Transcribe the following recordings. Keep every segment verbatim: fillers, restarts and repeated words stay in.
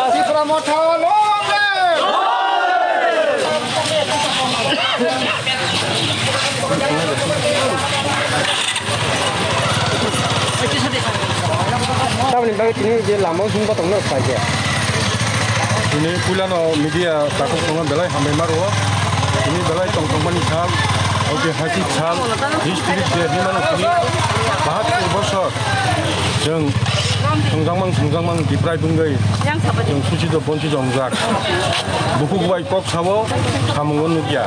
Tipra Motha long live! Tamoni bagwi tini je lama o himba tongno khlai khe. Tini puilano media takhuk tongma belai hambai ma rwo. Tini belai tongthokmani sal, oke hasi sal, history je hinmano tini bahatur bosor. Chwng thwngjakmang thwngjakmang Tiprai bwngwi chwng suchito bonchito wngjak. Bukhuk bai kok sao, samungo nukya.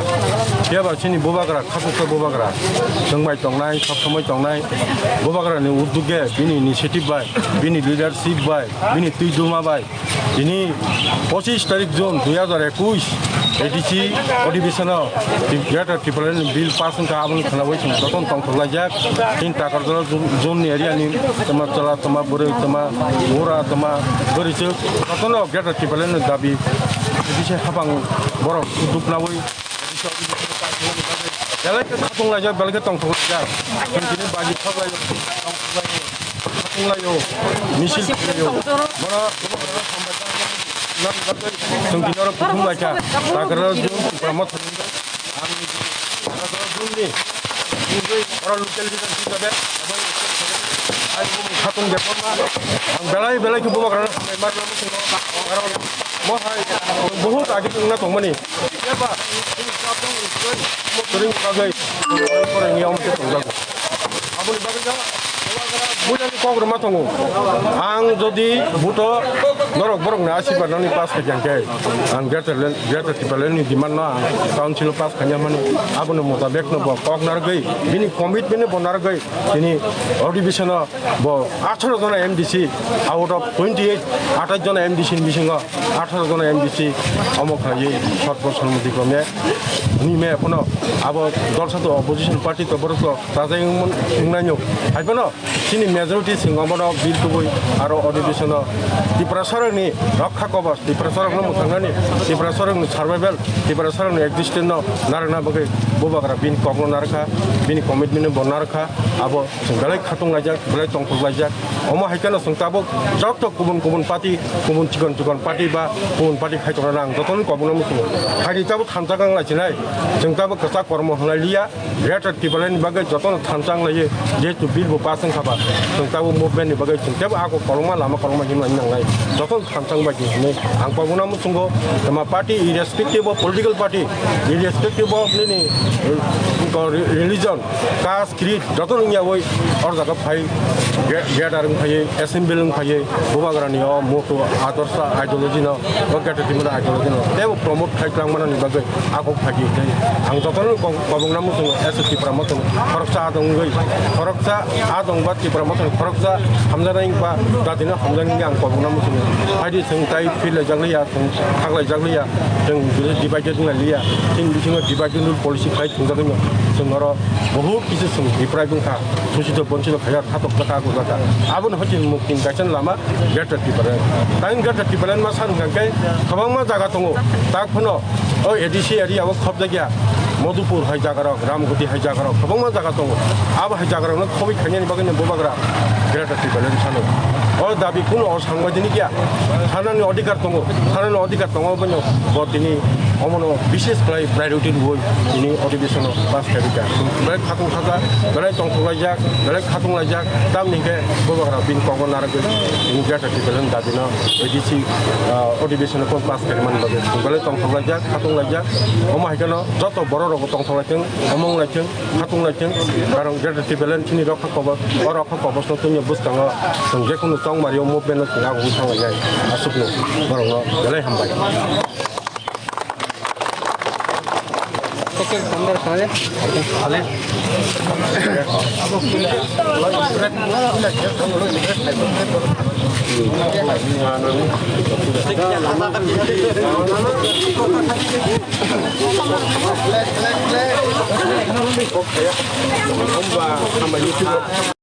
Phiya ba chini bubagra, khasuksa bubagra, chwng bai tongnai, sab somoi tongnai, bubagrani uddoge, bini initiative bai, bini leadership bai, bini twi duma bai, tini pochis tarik June dui hajar ekush A D C odibisano Greater Tipraland ni bill pass wngkha, aboni khwnawi chwng jotono tongthok laijak. Tini Takarjala zone, zone ni area ni tama chwla, tama bwrwi, tama bura, tama bwrwi chwk jotono Greater Tipraland ni dabi A D C hapang borok duknawi belai khe khatung laijak, belai khe tongthok laijak. Chwng tini baji thok laio, tongthok laio, khatung laio, misil khlaio. Bono, bono, bono, Chwng tini oro kuthum lai kha. Tagra June Tipra Motha ni ang Tagra June ni oro local leader hisabe khatung Debbarma ang belai belai khe bubagrano hambai ma rwna muchungo. Aro mo hai bahut age wngna tongmani. Eba chini chapung ring bagwi koreng ni omo khe tongjago. Aboni bagwi no bubagra builani kok rwma tongo. Ang jodi buto norok borokni asirwad nani pass khaikha khe, ang Greater Land, Greater Tipraland ni demand no ang council o pass khaina mani. Aboni mutabek no bo kok narwgwi, bini commitment no bo narwgwi, tini odibisano bo atharo jona M D C out of twenty eight, athais jona M D C ni bisingo atharo jona M D C omo khlaiwi sotbo sonmoti kwrwngya. Hwnwi maya phano abo dol sato opposition party to borok to rajai wngmon-, wngnaino. Hai phano chini majority chwng omono bill tubui aro odibisano Tiprasarokni rokha kobos, Tiprasarokno mwthangnani, Tiprasarokni survival, Tiprasarokni existence no narwkna bagwi bubagra bini kokno narwkha, bini commitment no bo narwkha. Abo chwng belai khatung laijak, belai tongthok laijak. Omo hai kheno chwng tabuk joto kubun kubun party, kubun chikon chikon party ba kubun party khai tongnani ang jotono kobokno muchungo. Haini tabuk thansa gang lai chinai, chwng tabuk kwchak kormo hwnlai liya. Greater Tipraland ni bagwi jotono thansa wng laiwi, jehetu bill bo pass wng kha ba, chwng tabuk movement ni bagwi chwng tebo ako kolokma lama kolokma himna nangnai. Jotono thansa wng bai di hwnwi ang kobokno muchungo. Tama party irrespective of political party, irrespective of nini, uh, religion, caste, creed, joto wngya oi or jaga phai ge-, gather wng phaiwi, assembly wng phaiwi, bubagrani o moto adorsha ideology no, o gather timo ideology no tebo promote khai kwlangmani bagwi ako phai di. Ang jotono kobokna muchungo S S Tipra Motha no khoroksa adong wngwi, khoroksa adong ba Tipra Motha no khoroksa hamjaknai ba jatino hamjaknai ang kobokna muchungo. Hai di chwng tai phil laijak liya, chwng thak laijak liya, chwng divided wng lai liya, chini bisingo divided rule policy khai thwngjagwi no chwng oro Bohut kisi chwng Tipra wngkha, suchito bonchito khaiyar thatok jakha, ako jakha. Aboni hoite mukti kaisa lama Greater Tipraland. Tang Greater Tipraland ma san hwnkha khe kwbangma jaga tongo. Tak phano o A D C area o khobjakya Madhupur hai jagarok, Ramgoti hai jagarok, kwbangma jaga tongo. Abo hai jagarokno khobwi khainani bagwino bubagra Greater Tipraland sano. O dabi kuno o sangbaidini kya? Thanani odhikar tongo, thanani odhikar tongo, bono bo tini Omono bishes khlai priority rwui tini odhibesono pass khairikha. Belai khatung khaja, belai tongthok laijak, belai khatung laijak, tamni hwnkhe bubagra bini kokno narwgwi tini Greater Tipraland dabino A D C, ah, odhibesono pass khaimani bagwi belai tongthok laijak, khatung laijak. Omo hai kheno joto borok rokbo tongthok laithwng, omong laithwng. Khatung laithwng, barong Greater Tipraland chini rokha kobos, o rokha kobos no tungya bwskango chwng jekhunu chongmari o movement no chwng ang wngthang lainai aswkno borok no belai hambai.